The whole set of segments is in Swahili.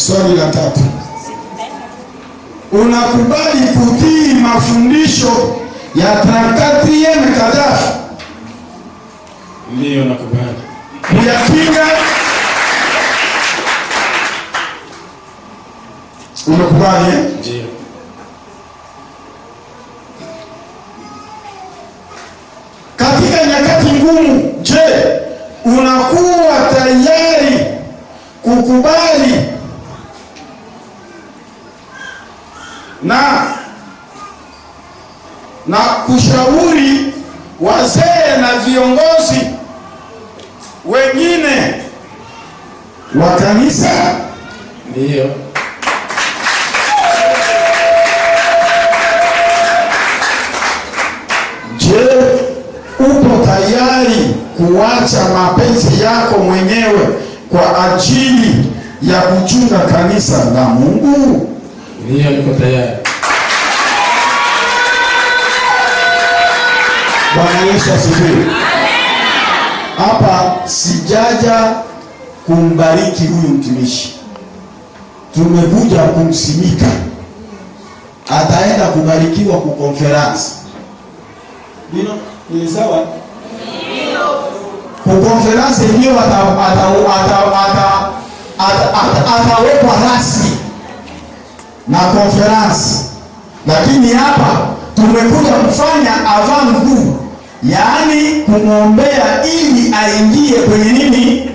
Swali la tatu, unakubali kutii mafundisho ya 34e CADAF? Ndiyo, nakubali. Kuyapinga? Umekubali, eh? Ndiyo. Katika nyakati ngumu, je, unakuwa tayari kukubali na kushauri wazee na viongozi wengine wa kanisa? Ndiyo. Je, upo tayari kuacha mapenzi yako mwenyewe kwa ajili ya kuchunga kanisa la Mungu? Ndiyo, niko tayari. Bwana Yesu asifiwe. Hapa sijaja kumbariki huyu mtumishi, tumekuja kumsimika. Ataenda kubarikiwa ku conference. Ndio, ni sawa? Ku conference ndio atawekwa rasmi na conference, lakini hapa tumekuja kufanya avant-goût, yaani kumwombea ili aingie kwenye nini?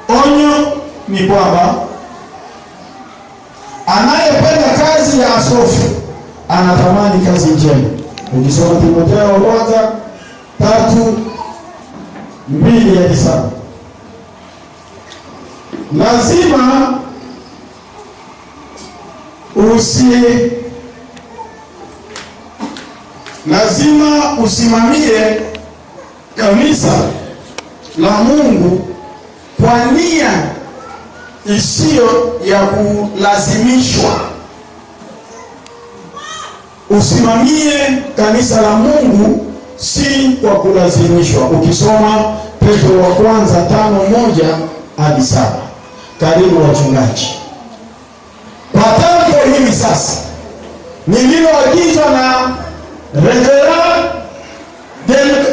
Onyo ni kwamba anayependa kazi ya askofu anatamani kazi njema. Ukisoma Timotheo wa kwanza 3:2 hadi 7. Lazima usi lazima usimamie kanisa la Mungu kwa nia isiyo ya kulazimishwa. Usimamie kanisa la Mungu si kwa kulazimishwa. Ukisoma Petro wa kwanza 5:1 hadi 7. Karibu wachungaji. Kwa tamko hili sasa nililoagizwa na Reverend del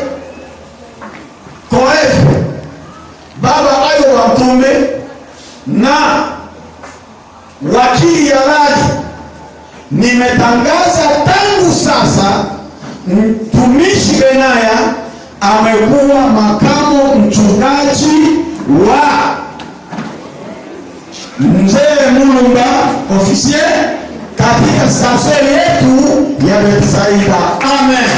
Coef Baba Ayo wa Mtume na wakili halali, nimetangaza tangu sasa mtumishi Benaya amekuwa makamu mchungaji wa Mzee Mulumba officier katika station yetu ya Betsaida. Amen.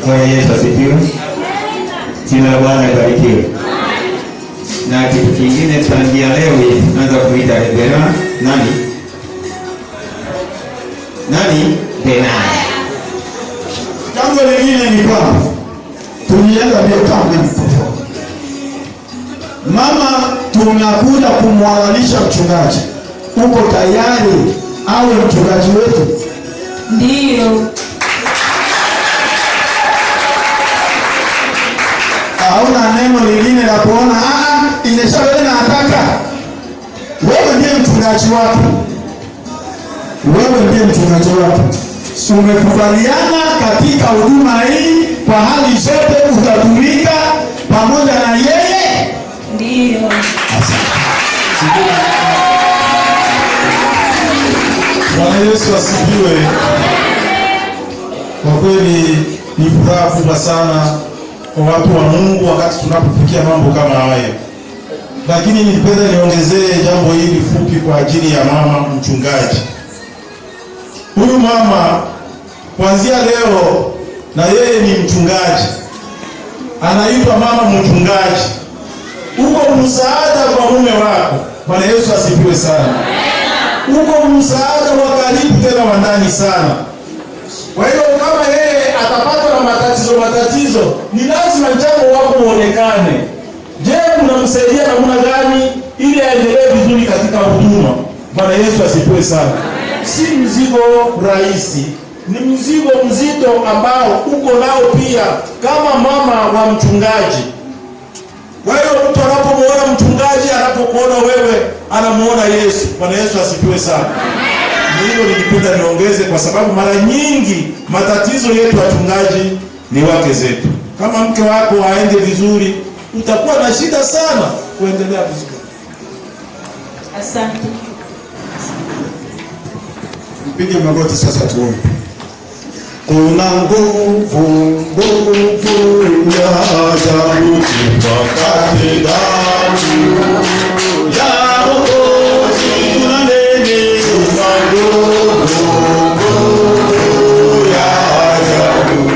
Bwana Yesu asifiwe. Jina la Bwana libarikiwe. Na kitu kingine, tangia leo hii tunaanza kuita Reverend nani? Nani? Benaya. Jambo lingine ni kwamba tulienda mbio kama mtoto. Mama, tunakuja kumwalalisha mchungaji. Uko tayari awe mchungaji wetu? Ndiyo. Hauna neno lingine la kuona? Imeshawe nataka. Wewe ndiye mchungaji wake. Wewe ndiye mchungaji wake. Umekubaliana katika huduma hii kwa hali zote utatumika pamoja na yeye? Ndiyo. Bwana Yesu asifiwe. Kwa kweli ni furaha kubwa sana kwa watu wa Mungu wakati tunapofikia mambo kama haya. Lakini nilipenda niongezee jambo hili fupi kwa ajili ya mama mchungaji. Huyu mama kuanzia leo na yeye ni mchungaji. Anaitwa mama mchungaji. Uko msaada kwa mume wako. Bwana Yesu asifiwe sana. Uko msaada wa karibu tena wa ndani sana. Kwa hiyo kama yeye atapatwa na matatizo, ni lazima mchango wako uonekane. Je, unamsaidia namna gani ili aendelee vizuri katika huduma? Bwana Yesu asifiwe sana. Si mzigo rahisi, Ni mzigo mzito ambao uko nao pia kama mama wa mchungaji. Kwa hiyo mtu anapomuona mchungaji, anapokuona wewe, anamuona Yesu. Bwana Yesu asifiwe sana. Hilo nilipenda niongeze, kwa sababu mara nyingi matatizo yetu wachungaji ni wake zetu. Kama mke wako aende vizuri, utakuwa na shida sana kuendelea vizuri. Asante. Mpige magoti sasa tuombe. Kuna nguvu, nguvu ya ajabu wakati damu ya Mwokozi. Kuna nini? Kuna nguvu, nguvu ya ajabu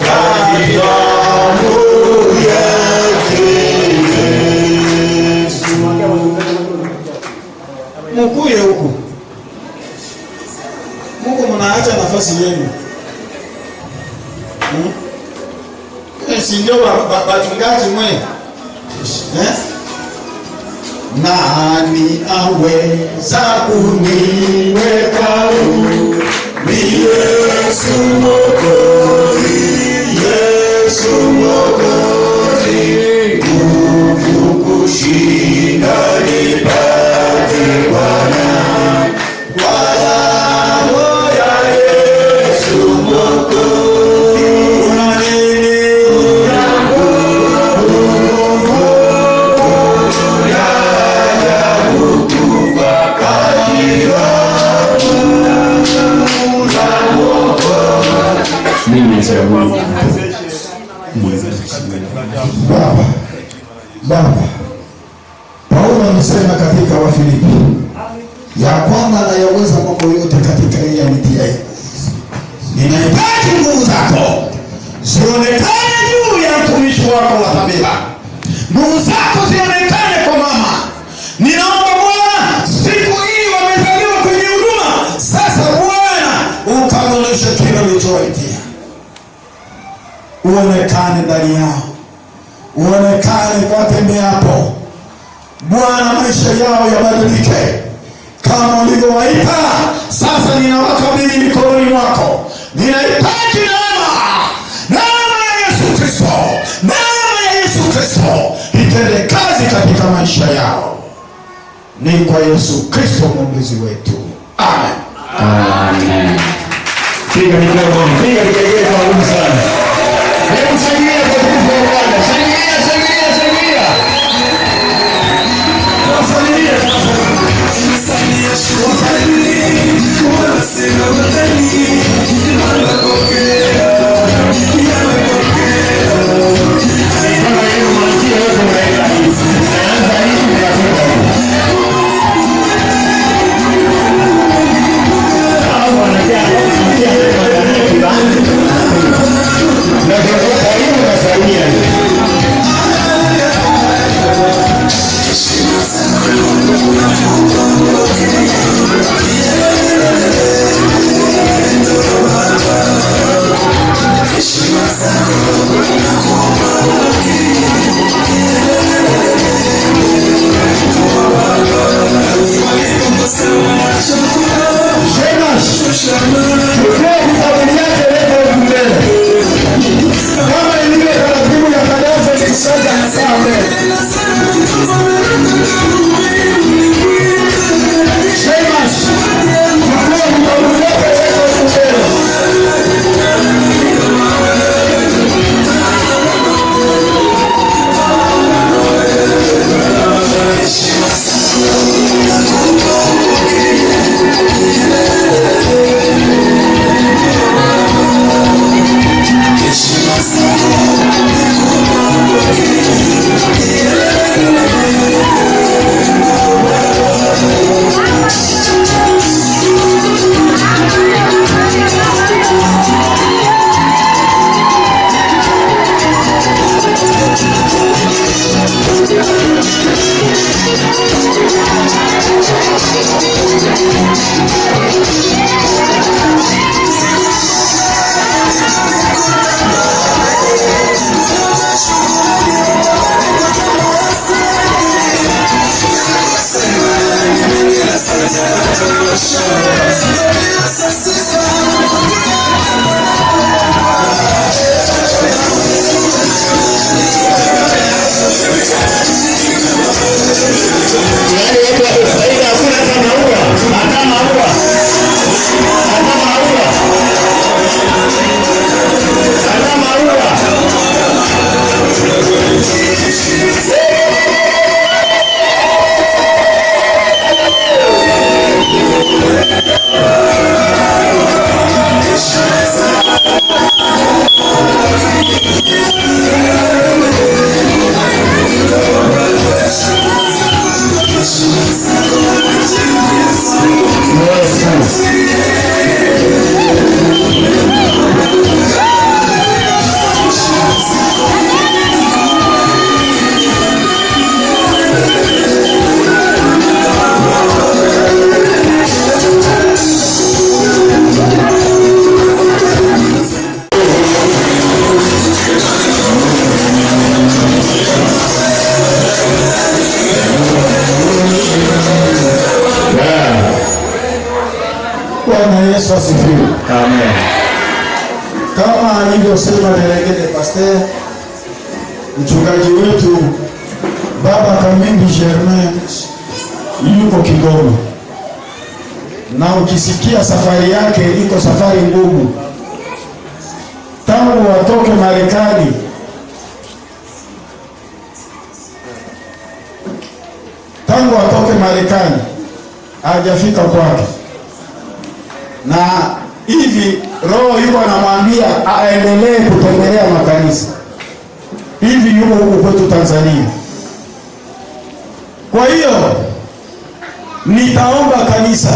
wakati damu yake Yesu. Mukuye huku. Mungu mnaacha nafasi yenu. Si ndio wachungaji mwe? Eh? Nani aweza kuniweka huru? Ni Yesu Mwokozi, Yesu Mwokozi, nguvu kushinda nipate Bwana. Kwa damu ya Yesu Mwokozi. Kuna nini? Baba, Baba, Paulo amesema katika Wafilipi ya kwamba anayaweza mambo yote katika yeye anitiaye nguvu. Ninahitaji nguvu zako zionekane juu ya mtumishi wako wa Tabitha, nguvu zako zionekane kwa mama. Ninaomba Bwana, siku hii wamezaliwa kwenye huduma, sasa Bwana ukaonyeshe kile ulichowaitia, uonekane ndani yao, uonekane kwa tembeapo. Bwana, maisha yao yabadilike kama ulivyowaita. Sasa ninawakabidhi mikononi mwako. Ninahitaji neema, neema ya Yesu Kristo, neema ya Yesu Kristo itende kazi katika maisha yao. Ni kwa Yesu Kristo mwombezi wetu, amen. Amen. Piga mikono, piga vigelegele kwa nguvu sana. Hebu shangilia kwa utukufu wa Bwana. Shangilia, shangilia, shangilia. Wasalimie sasa. Mikono yenu mwanzie yote mnaenda hivi. Mnaanza hivi mnatoka hivi. Hao wanatia wanatia wanatia kibanzi. asifiwe. Amen. Kama alivyosema délégué de pasteur, mchungaji wetu Baba Kamindi Germain yuko Kigoma, na ukisikia safari yake iko safari ngumu. Tangu watoke Marekani tangu atoke Marekani hajafika kwake, na hivi Roho yuko anamwambia aendelee kutembelea makanisa. Hivi yuko huku kwetu Tanzania. Kwa hiyo nitaomba kanisa